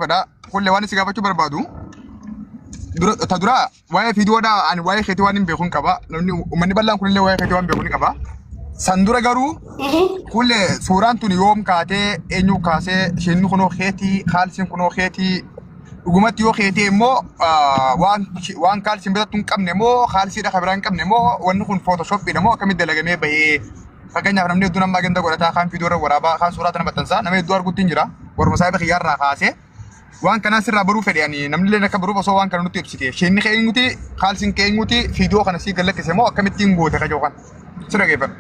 Fedha kulle waan si gaafachuu barbaadu dura ta dura waa'ee fiidiyoodha ani waa'ee keetii waan hin beeku hin qaba namni uummanni bal'aan kunillee waa'ee keetii waan beeku ni qaba. San dura garuu kulle suuraan tun yoom kaatee eenyu kaasee isheen kunoo keetii kaalsiin kunoo keetii dhugumatti yoo keetii immoo waan waan kaalsiin bitattu hin qabne moo kaalsiidha kan biraa hin qabne moo wanni kun footoshooppiidha moo akkamitti dalagamee bahee. Fakkeenyaaf namni hedduun amma ganda godhataa kaan viidiyoo irra waraabaa kaan suuraa tana maxxansaa nama hedduu arguutti hin jira. Waruma saahiba kiyyaarraa kaasee waan kanaa sirraa baruu fedhe ani namni illee akka baruuf osoo waan kana nutti ibsite. Sheenni kee eenyuti kaalsiin kee eenyuti viidiyoo kana sii gallakkise moo akkamittiin goote kajoo kan si dhageeffadha.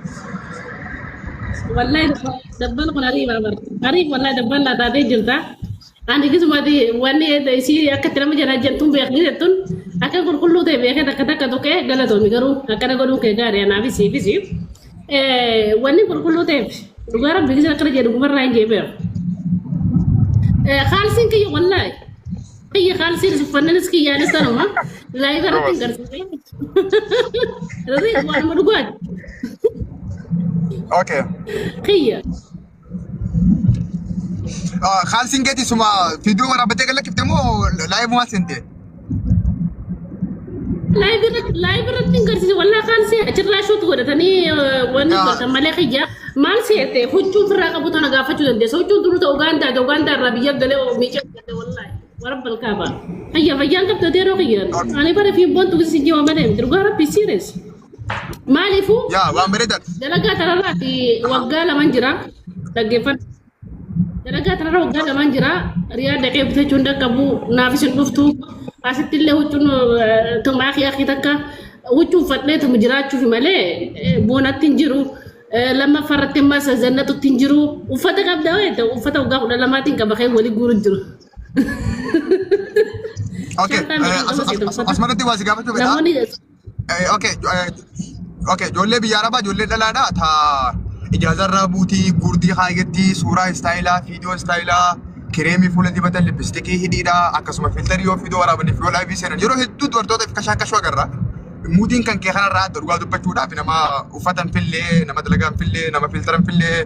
Wallahi dabbal kun ariif abar. Ariif wallahi dabbal naa taatee jirta. Ani gisumati wanni isii akka itti nama jalaa jettuun beekni jettuun akka qulqulluu ta'e beekee takka takka tuqee galatoomi garuu akkana godhuun kee gaarii anaafis siifis. Wanni qulqulluu ta'eef dhugaa rabbi gisa akkana jedhu gumarraa hin jee beeku. Kaalsiin kiyya wallaahi kiyya kaalsiin uffannanis kiyyaanis tanuma laayiva irratti hin garsiisee. Waanuma dhugaati. Okay. Kiyya. Kaalsiin keetii suma viidiyoo waraabbattee gad lakkifte moo laayivumaa seente? Live irratti hin garsiise wallaa kaalsii achirraa shoot godhatanii wanni godhatan malee kiyya maal seete huccuu ofirraa qabu tana gaafachuu dandeessa huccuun tunu ta'u Ugaandaa ta'u Ugaandaa irraa biyya galee miicee godhate wallaahi warabbal kaaba kiyya fayyaan qabdu yeroo kiyya ani bara fi bontu gisi jiwa malee miti dhugaa rabbi serious maaliifuu Yaa waan bareedaadha. Dalagaa tanarraati waggaa laman jira. Dhaggeeffadhu. Dalagaa tanarra waggaa laman jira. Riyaa dhaqee bitachuu hin dhaqqabu. Naafis hin dhuftu. Asitti illee huccuun tuma akii akii takka huccuu uffadhee tuma jiraachuuf malee boonatti hin jiru. Lammaffaa irratti ammas zannatutti hin jiru. Uffata qabdaa wayita uffata waggaa 12tiin qaba kan walii guuru jiru. Okay. Shantaan meeqa qaba seeta uffata? Asumarratti waa si gaafachuu fedha. Namoonni Okay, okay, ijoollee biyya Arabaa ijoollee dhalaadha. Ta ijaazarraa buutii, gurdii kaayyatti, suuraa istaayilaa, viidiyoo istaayilaa, kireemii fuula dibatan, lippistikii hidhiidha, akkasuma filtarii yoo viidiyoo waraabaniif yoo laayivii seenan yeroo hedduu dubartoota if kashaakashuu agarra. Muudiin kan kee kanarraa adda dhugaa dubbachuudhaaf nama uffata hin fillee, nama dalagaa hin fillee, nama filtara hin fillee,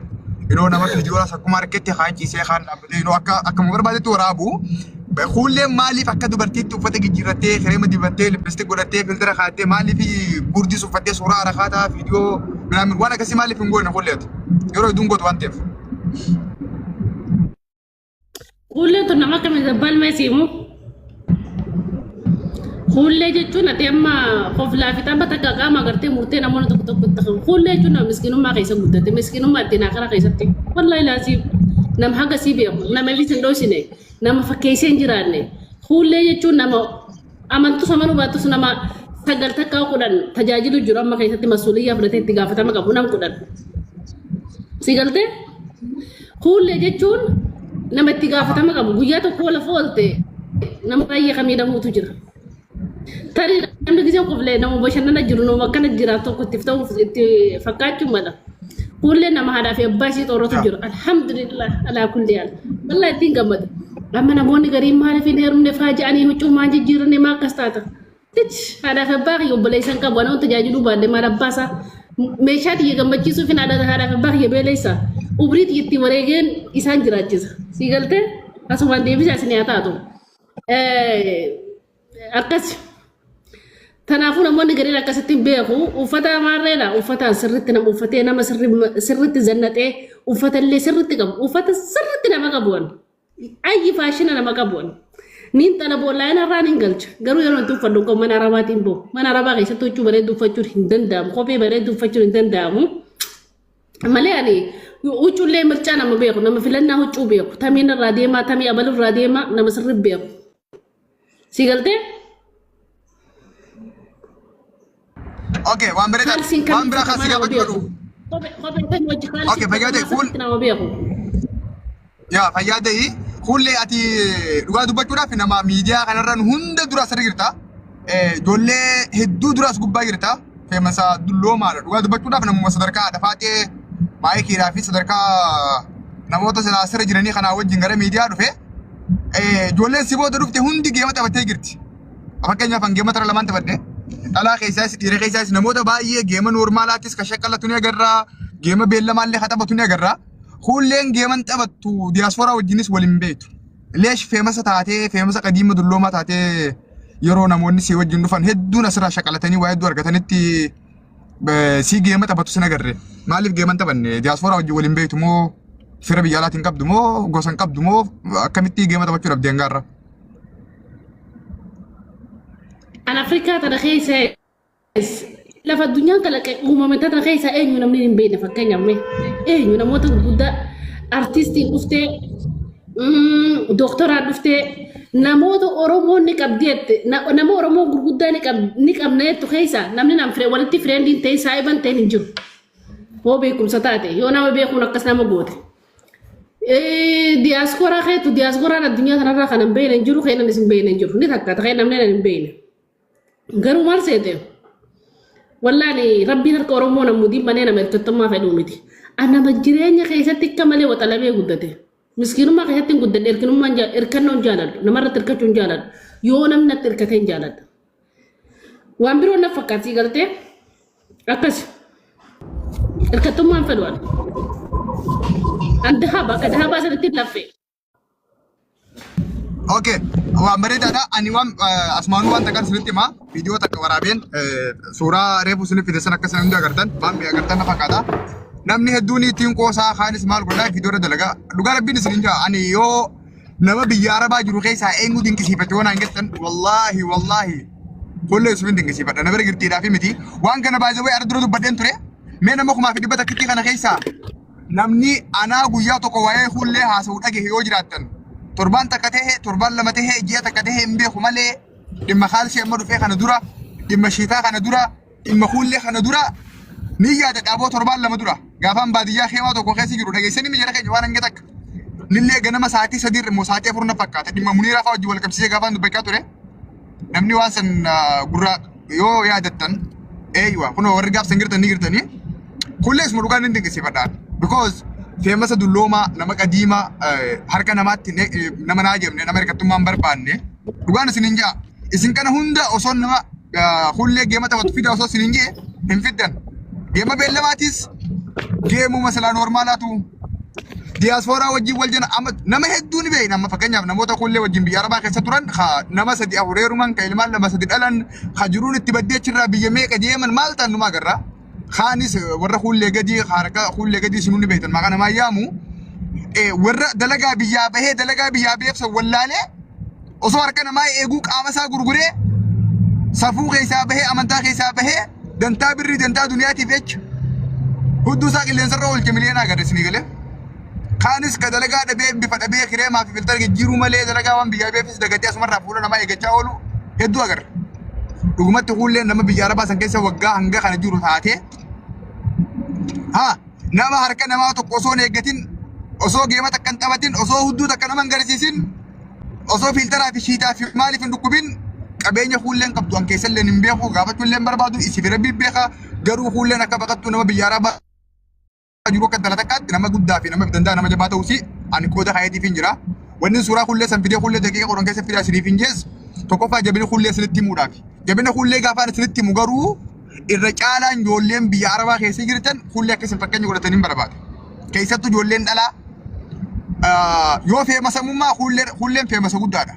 yeroo nama viidiyoodhaas akkuma harketti kaan ciisee kaan dhaabbatee yeroo akka akkuma barbaadetti waraabu. Kuulleen maaliif akka dubartiitti uffata jijjiirrattee, kireema dibattee, lippistik godhattee, filtira kaa'attee, maaliif gurdiis uffattee suuraa harakaataa, viidiyoo minaamin waan akkasii maaliif hin goone kuulleeti? Yeroo hedduun gootu waan ta'eef. Kuulleen tun nama akkamii dabbal meesiimu? Kuullee jechuun ati amma koflaa fi tapha takka qaama agartee murtee namoonni tokko tokko itti qabu. Kuullee jechuun nama miskinummaa keessa guddate, miskinummaa ittiin akara keessatti. Wallaahi laasii nama haga sii beeku, nama ifis hin dhoysine, nama fakkeessee hin jiraanne. Kuullee jechuun nama amantus amanuu baattus nama 9 takkaa 10 tajaajilu jiru amma keessatti masuuliyyaa fudhatee itti gaafatama qabu nam 10. Si galtee? Kuullee jechuun nama itti gaafatama qabu guyyaa tokko lafa oolte nama baay'ee kan miidhamuutu jira. Tarii namni gisee koflee nama bashannana jiru nama akkana jira tokko itti ta'uuf itti fakkaachuu mala. Kuullee nama haadhaa fi abbaa ishee xooratu jira. Alhamdulillah alaa kulli haal. Wallaahi ittiin gammada. Amma namoonni gariin maaliif hin heerumne faa jedhanii huccuu maan jijjiiranne maa akkas taata. Tich haadhaa fi abbaa kiyya obboleessa hin qabu anaan tajaajiluu baadhe maal abbaa isaa meeshaa tiyya gammachiisuuf hin haadhaa fi abbaa kiyya beeleessa. Umrii tiyya itti wareegeen isaan jiraachisa. Sii galtee asumaan deebisaa isin haa taatu. Akkas. Kanaafuu namoonni gariin akkasitti hin beeku. Uffata maarreedha. Uffataan sirriitti nama uffatee nama sirriitti zannaxee uffata illee sirriitti qabu. Uffata sirriitti nama qabu. Ayyi faashina nama qabu. Niin xala boolaa irraa niin galcha. Garuu yeroo itti uffadhu qabu mana arabaatiin bahu. Mana arabaa keessatti huccuu bareedduu uffachuun hin danda'amu. Kophee bareedduu uffachuun hin danda'amu. Malee ani huccuullee mircaa nama beeku. Nama filannaa huccuu beeku. Tamiin irraa deemaa, tamii abaluu irraa deemaa nama sirrii beeku. Si galtee? Okay, waan bareedaa. Kaalsiin Waan biraa uffatamaa kaasii nama gaafachuu beeku. fedhu. Kophee kan wajji kaalsii Okay, fayyaa ta'e uffatamaa kuul sirriitti nama beeku. Yaa fayyaa ta'ii kuullee ati dhugaa dubbachuudhaaf nama miidiyaa kanarraan hunda dura asirra jirta. Ijoollee hedduu duraas gubbaa jirta. Feemasa dulloomaadha. Dhugaa dubbachuudhaaf namuma sadarkaa haadha faaxee maayikiidhaa fi sadarkaa namoota silaa asirra jiranii kanaa wajjin gara miidiyaa dhufe. Ijoolleen si booda dhufte hundi geema taphattee jirti. Fakkeenyaaf an geema tara lamaan taphadhe. Dhalaa keessaas dhiira keessaas namoota baay'ee geema noormaalaattis kan shaqqalatu ni agarra. Geema beellamaallee kan taphatu ni agarra. Kuulleen geeman taphattu diyaaspooraa wajjinis wal hin beektu. Leesh famous taatee, famous qadiima dulloomaa taatee, yeroo namoonni si wajjin dhufan hedduun asirraa shaqalatanii waa hedduu argatanitti si game taphatu sin agarre. Maaliif game hin taphanne? Diyaaspooraa wajjin waliin beektu moo, fira biyya alaatiin qabdu moo, gosa hin qabdu moo, akkamitti game taphachuu dhabde hangaarra? An Afrikaa tana keessa, lafa addunyaan kalaqe uumame tana keessa eenyu namni hin beekne? Fakkeenyaaf mee eenyu namoota gurguddaa artistiin dhuftee, dooktoraan dhuftee, namoota Oromoon ni qabdi jette, nama Oromoo gurguddaa ni qabna jettu keessa namni nam firee walitti friendiin ta'e saayiban ta'e hin jiru. Hoo beekumsa taate, yoo nama beekuun akkas nama goote. Diyaasporaa keetu, diyaaspooraan addunyaa kanarraa kan hin beekne hin jiru, keenanis hin beekne hin jiru. Ni takka ta'ee namni hin beekne. Garuu maal seete? Wallaani rabbiin harka Oromoo namuutiin malee nama hirkattummaa fedhuu miti. Nama jireenya keessatti akka malee waxalamee guddate. Miskiinummaa keessatti hin guddadhe, hirkinummaan hirkannoo hin jaaladhu. Namarratti hirkachuu hin jaaladhu. Yoo namni natti hirkate hin jaaladha. Waan biroo na fakkaattii galtee akkas hirkattummaan fedhu ani. An dahaaba akka dahabaa sanitti laffee. Okay, waan bareedaadha. Ani waan asumaanuu waan takkaan isinitti himaa. Viidiyoo takka waraabeen suuraa reefu isinif fide san akka isin hundi agartan waan mi'a agartan na fakkaata. Namni hedduun ittiin qoosaa, kaanis maal godhaa, viidiyoo irra dalagaa. Dhugaa rabbiin isin hin jaa. Ani yoo nama biyya Arabaa jiru keessaa eenyu dinqisiifate yoo naan jettan, wallaahi wallaahi Hullee Yusufin dinqisiifadha. Na bira girtiidhaa fi miti. Waan kana baay'ee wayii dura dubbadheen ture. Mee nama 1,100 kana keessaa namni anaa guyyaa tokko waa'ee Hullee haasa'u dhagahe yoo jiraattan, torbaan takka ta'e, torbaan 2 ta'e, ji'a takka ta'e hin beeku malee, dhimma kaalsii amma dhufee kana dura, dhimma shiitaa kana dura, dhimma Hullee kana dura ni yaada dhaaboo. Torbaan 2 dura gaafaan baadiyyaa keemaa tokko keessa jiru dhageessanii mijara keenya waan hanga takka nillee ganama sa'aatii 3 immoo sa'aatii 4 na fakkaata, dhimma Muniiraa fa'aa wajjin wal qabsiisee gaafaan dubbachaa ture. Namni waan san gurraa yoo yaadattan, eeywa, kunoo warri gaaf san jirtan ni jirtanii. Kullee isuma dhugaan ni dinqisiifadhaan. Because famous dulloomaa, nama qadiimaa, harka namaatti nama naa jemne, nama hirkattummaa hin barbaanne, dhugaan isin hin jaa. Isin kana hunda osoo nama Hullee game taphatu fida osoo isin hin jee hin fiddan. Game beellamaatis gameuma silaa normalaatu. Diyaaspooraa wajjin wal jala amma nama hedduu ni beekna. Amma fakkeenyaaf namoota Kullee wajjin biyya Arabaa keessa turan, ka nama sadi afur heeruman, ka ilmaan lama sadi dhalan, ka jiruun itti baddee achirraa biyya meeqa deeman maal ta'an numa agarra. Kaanis warra Kullee gadi harka Kullee gadi isinuu ni beektan, maqaa namaa yaamu. Warra dalagaa biyyaa bahee, dalagaa biyyaa baheef san wallaalee, osoo harka namaa eeguu qaama isaa gurguree, safuu keessaa bahee, amantaa keessaa bahee, dantaa birrii, dantaa duniyaatiif jecha hudduu isaa qilleensarra oolche miliyoonaa agarra isinii galee. Kaanis ka dalagaa dhabee, bifa dhabee, kireemaa fi filtara jijjiiruu malee dalagaa waan biyyaa beefis dagatee asumarraa fuula namaa eeggachaa oolu hedduu agarra. Dhugumatti Kuulleen nama biyya Arabaa san keessa waggaa hanga kana jiru taatee, haa, nama harka namaa tokko osoo hin eeggatin, osoo game takka hin taphatin, osoo hudduu takka nama hin garsiisin, osoo filteraa fi shiitaa fi maaliif hin dhukkubin, qabeenya Kuulleen qabdu an keessallee hin beeku, gaafachuu illee hin barbaadu, isi fi rabbii beeka. Garuu Kuulleen akka baqattuu nama biyya Arabaa jiru, akka intala takkaatti nama guddaa fi nama danda'a, nama jabaa ta'uusi ani qooda kaayeetiif hin jira. Wanni suuraa Kuullee san fidee, Kuullee daqiiqa 10 keessa fidee isiniif hin jees, tokkoffaa jabina Kuullee isinitti himuudhaaf. Jabina Kuullee gaafaan isinitti himu garuu irra caalaan ijoolleen biyya Arabaa keessa jirtan Kuullee akka isin fakkeenya godhatan hin barbaada. Keessattuu ijoolleen dhalaa yoo famousamummaa, Kuulleen famous guddaadha.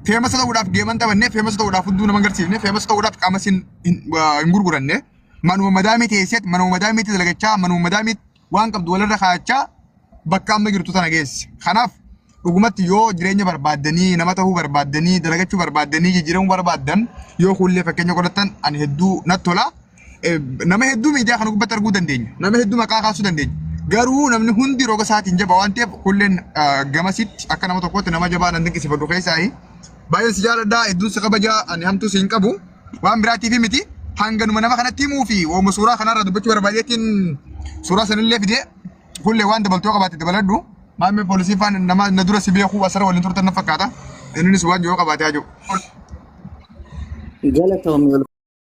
Famous ta'uudhaaf gamean taphannee, famous ta'uudhaaf hudduu nama agarsiifne, famous ta'uudhaaf qaama isin hin gurguranne. Manuma madaamii teesseet, manuma madaamiitti dalagachaa, manuma madaamiitti waan qabdu walirra kaa'achaa bakka amma jirtu tana geesse. Kanaaf dhugumatti yoo jireenya barbaaddanii, nama ta'uu barbaaddanii, dalagachuu barbaaddanii, jijjiiramuu barbaaddan, yoo Kuullee fakkeenya godhattan ani hedduu natti tola. Nama hedduu miidiyaa kana gubbatti arguu dandeenya. Nama hedduu maqaa kaasuu dandeenya. Garuu namni hundi roga isaatiin jaba waan ta'eef, Kuulleen gamasitti akka nama tokkootti nama jabaa nan dinqisiifadhu keessaayi. Baay'een si jaaladha, hedduun si kabajaa, ani hamtuu si hin qabu. Waan biraatiif miti, hanganuma nama kanatti himuu fi wooma suuraa kanarra dubbachuu barbaadeetiin suuraa sanillee fidee. Kullee waan dabaltuu qabaate dabaladhu. Maammee poolisii faan nama na dura si beekuu asirra waliin turtan na fakkaata. Innis waan yoo qabaate haa jiru. Galatoomi.